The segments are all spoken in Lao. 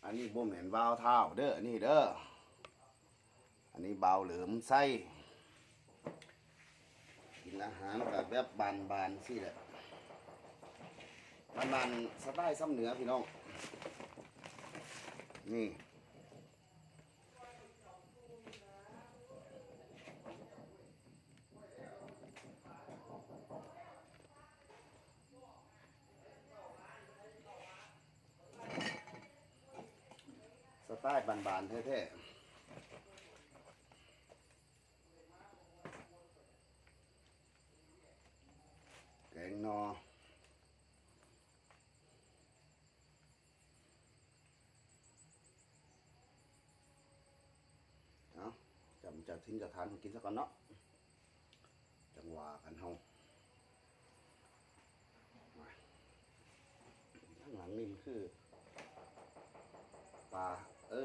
ອັນນີ້ບໍ່ແມ່ນບ່າວທ້າວເດີ ອັນນີ້ເດີ ອັນນີ້ບ່າວເຫຼີມໄຊ. ກິນອາຫານກໍແບບບ້ານໆ ຊີ້ແຫຼະ ບ້ານໆ ສະໄຕລ໌ຊຳເໜືອພີ່ນ້ອງ ນີ້. ສະໄຕລ໌ບ້ານໆ ແທ້ໆ ແກງໜໍ່. ເອົາ ຈຳເຈົ້າຖິ່ນເຈົ້າຖານເພິ່ນກິນຊະກ່ອນເນາະ ຈັ່ງວ່າກັນເຮົາ. ທາງຫຼັງນີ້ມັນຄືປ່າ ເອີ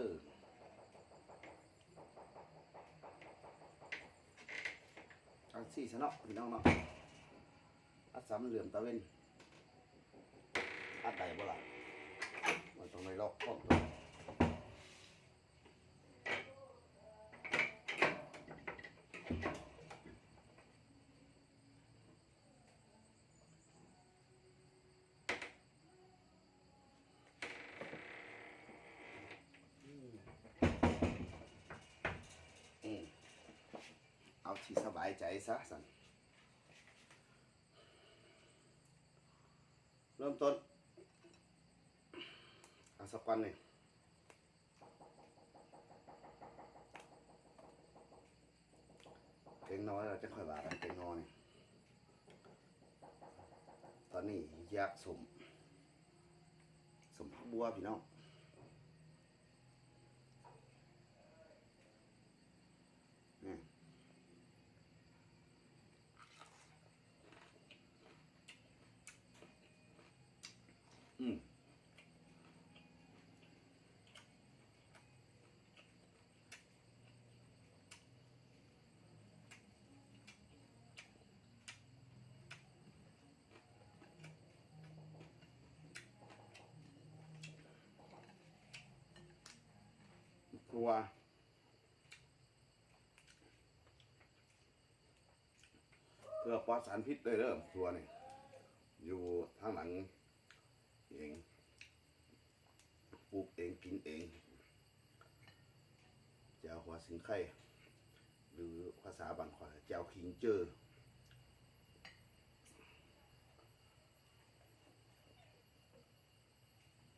ຈັ່ງຊີ້ຊະເນາະ ພີ່ນ້ອງເນາະ. ອັດສຳເຫຼືອມຕາເວັນ ອັດໄດ້ບໍ່ລະ? ມັນຕ້ອງໄດ້ລອກພ້ອມຕົວ. ອືມ ເອົາທີ່ສະບາຍໃຈຊະຊັ້ນ. ເລີ່ມຕົ້ນ ເອົາສາກ່ອນນີ້ ແກງໜໍ່ແລ້ວຈັ່ງຄ່ອຍວ່າກັນ ແກງໜໍ່ນີ້. ຕອນນີ້ຢາກສົ້ມ ສົ້ມຜັກບົ່ວພີ່ນ້ອງ. ອືມ ຄົວ ເພື່ອປອດສານພິດເລີຍເດີ ຖົ່ວນີ້ ຢູ່ທາງຫຼັງເອງ ປູກເອງກິນເອງ. ແຈ່ວຫົວຊິງໄຄ ຫຼືພາສາບ້ານຂ້ອຍແຈ່ວຂີງເຈີ.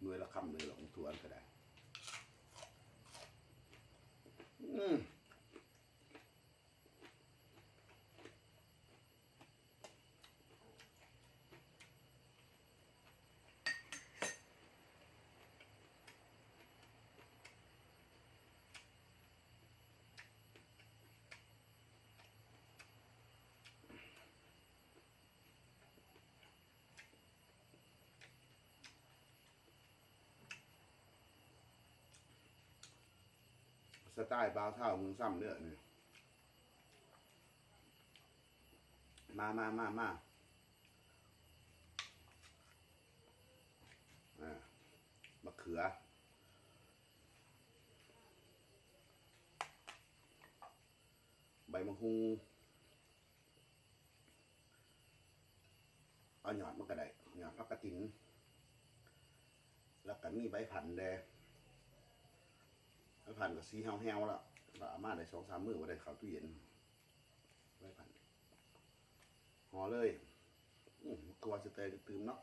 ໜ່ວຍລະຄຳເລີຍລະ ຖົ່ວນີ້ກໍໄດ້. ອືມ ສະໄຕລ໌ບ່າວທ້າວເມືອງຊຳເດີນີ້. ມາ ມາ ມາ ມາ ອ່າ ມະເຂືອ ໃບມະຮຸ່ງ ເອົາຍອດມັນກໍໄດ້ ຍອດຜັກກະຕິນ ແລ້ວກໍມີໃບພັນແດ່ ໃບພັນກໍສີແຫ້ວໆ ແລ້ວ ກໍເອົາມາໄດ້ສອງສາມມື້ ບໍ່ໄດ້ເຂົ້າຕູ້ເຢັນ ໃບພັນ ຫໍ່ເລີຍ. ອືມ ຄືວ່າສະໄຕລ໌ຕື່ມເນາະ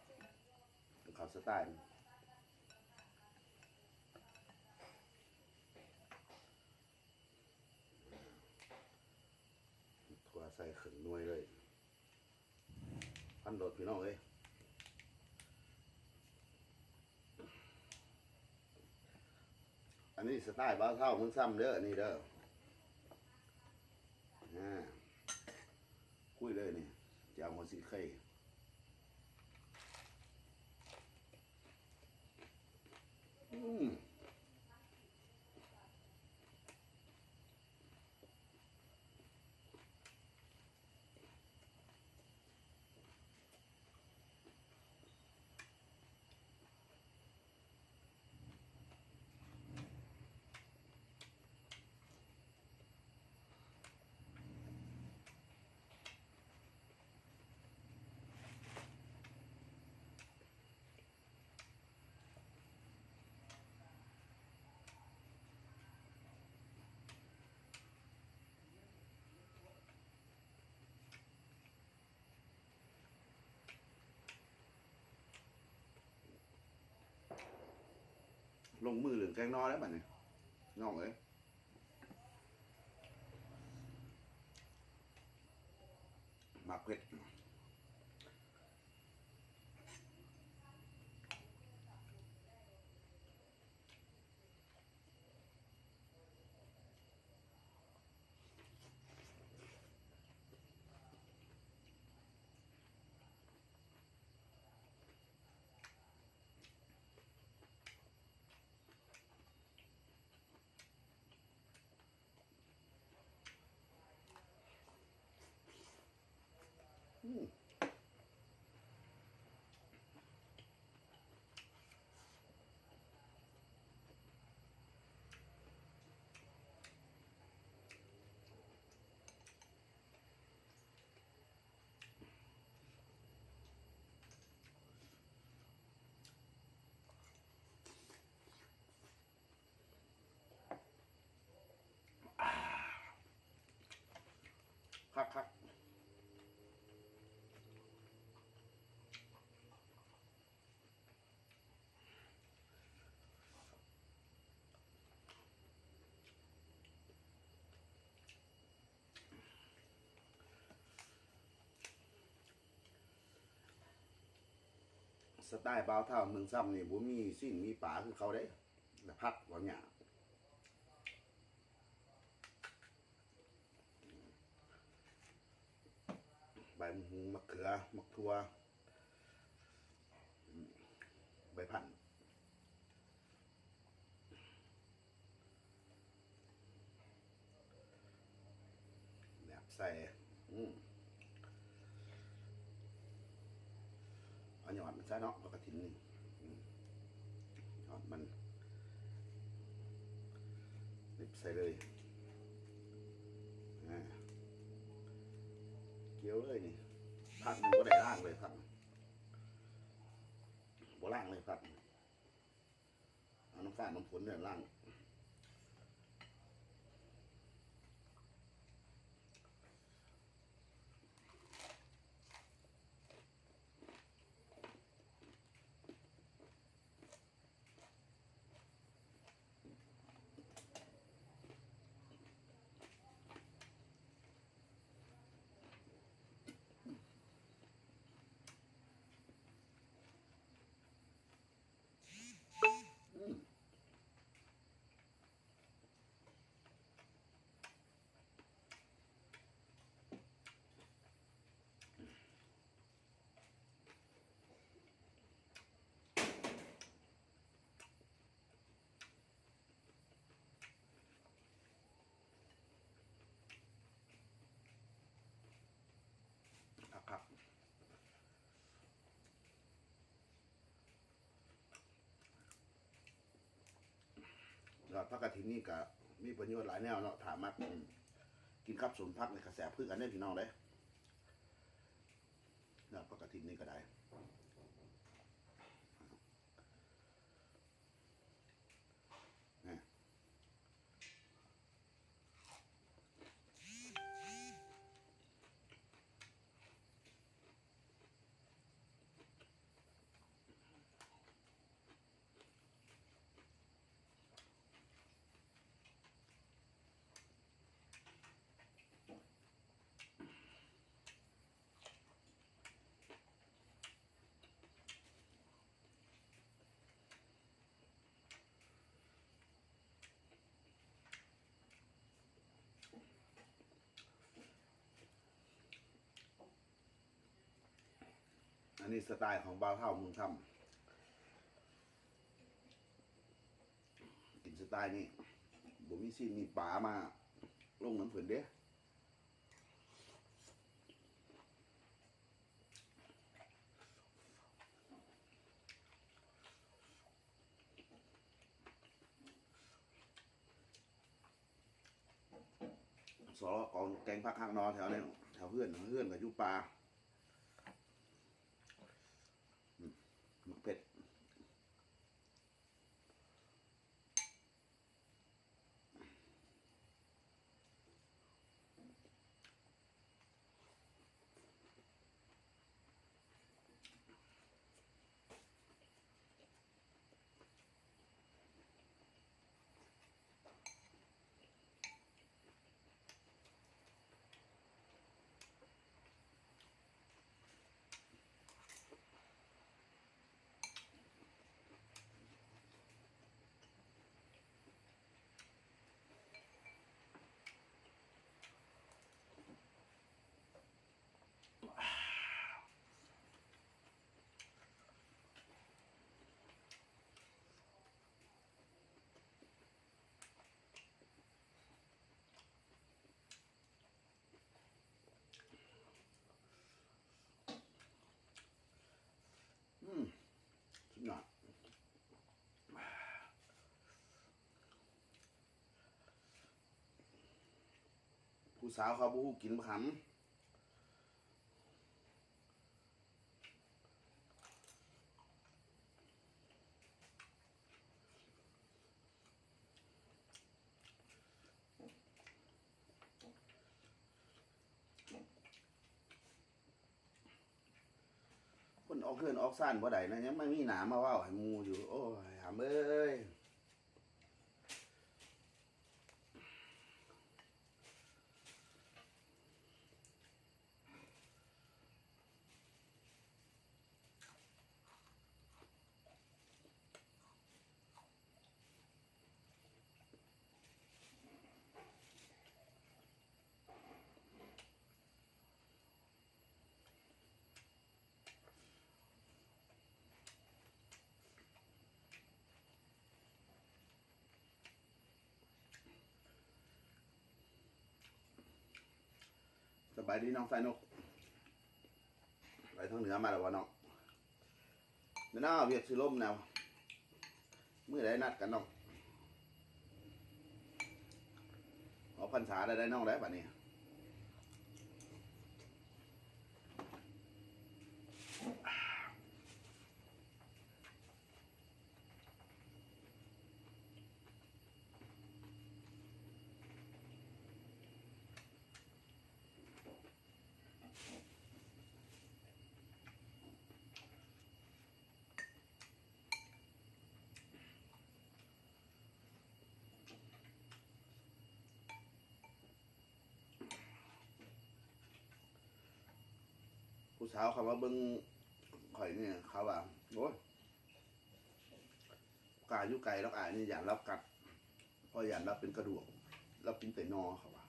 ເຂົ້າສະໄຕລ໌ ຖົ່ວໃສ່ເຄິ່ງໜ່ວຍເລີຍ ພັນໂລດພີ່ນ້ອງເອີຍ. ອັນນີ້ສະໄຕລ໌ບ່າວທ້າວເມືອງຊຳເດີ ອັນນີ້ເດີ ອ່າ ຄຸຍເລີຍນີ້ ແຈ່ວຫົວຊິງໄຄ. ອືມ. ລົງມືເລື່ອງແກງໜໍ່ແລ້ວບັດນີ້ ນ້ອງເອີຍ ມັກເຜັດ. ຄັກໆ. ສະໄຕລ໌ບ່າວທ້າວເມືອງຊຳນີ້ ບໍ່ມີຊີ້ນມີປາຄືເຂົາເດ້ ແລະ ຜັກກໍຍາກ. ໃບມະຫຸ່ງ ມະເຂືອ ໝາກຖົ່ວ ໃບພັນ ແໜບໃສ່ ອືມ ເອົາຍອດມັນຊະເນາະ ຜັກກະຖິນນີ້ ອືມ ຍອດມັນ ໜິບໃສ່ເລີຍ ອາ ກ່ຽວເລີຍນີ້ ຜັກນີ້ບໍ່ໄດ້ລ້າງເລີຍ ຜັກນີ້ບໍ່ລ້າງເລີຍ ຜັກນີ້ ເອົານ້ຳຟ້ານ້ຳຝົນນີ້ລ້າງ. ຄັກໆ. ຍອດຜັກກະຖິນນີ້ກະມີປະໂຫຍດຫຼາຍແນວເນາະ ຖ້າມັກ ອືມ ກິນກັບສົ້ມຜັກນີ້ກະແຊບຄືກັນເດ້ພີ່ນ້ອງເດ້ ຍອດຜັກກະຖິນນີ້ກະໄດ້. ອັນນີ້ສະໄຕລ໌ຂອງບ່າວເຖົ້າເມືອງຄຳ ກິນສະໄຕລ໌ນີ້ ບໍ່ມີຊີ້ນມີປາມາລົງນຳເພິ່ນເດ້. ສອກອອກແກງຜັກຫາກໜໍ່ແຖວນີ້ ແຖວເຮືອນ ເຮືອນກໍຢູ່ປ່າ ອືມ ໝາກເຜັດ. ອ ເນາະ ຜູ້ສາວເຂົາບໍ່ຮູ້ກິນບັກຫຳ. ຄົນອອກເຮືອນອອກຊານບໍ່ໄດ້ນະ ຍັງມາມີໜ້າມາເວົ້າໃຫ້ໝູ່ຢູ່. ໂອ້ຍ ຫຳເອີຍ. ສະບາຍດີນ້ອງສາຍນົກ ໄປທາງເໜືອມາແລ້ວບໍ່ນ້ອງ? ແມ່ນເນາະ ວຽກຊິລົມແລ້ວ ມື້ໃດນັດກັນນ້ອງ? ອອກພັນສາໄດ້ ໄດ້ນ້ອງໄດ້ບາດນີ້. ຜູ້ສາວເຂົາມາເບິ່ງຂ້ອຍນີ້ ເຂົາວ່າ ໂອ້ຍ ບໍ່ກ້າຢູ່ໃກ້ດອກ ອ້າຍນີ້ ຢ້ານລາວກັດ ເພາະຢ້ານລາວເປັນກະດ້ວງ ລາວກິນແຕ່ໜໍ່ ເຂົາວ່າ.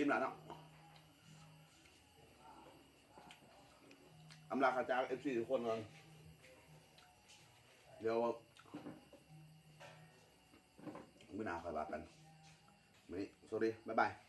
ອີ່ມແລ້ວເນາະ ອຳລາຂ້າຈາກເອັຟຊີທຸກຄົນກ່ອນ ດຽວມື້ໜ້າຄ່ອຍວ່າກັນ ມື້ນີ້ ສະຫວັດດີ ບາຍບາຍ.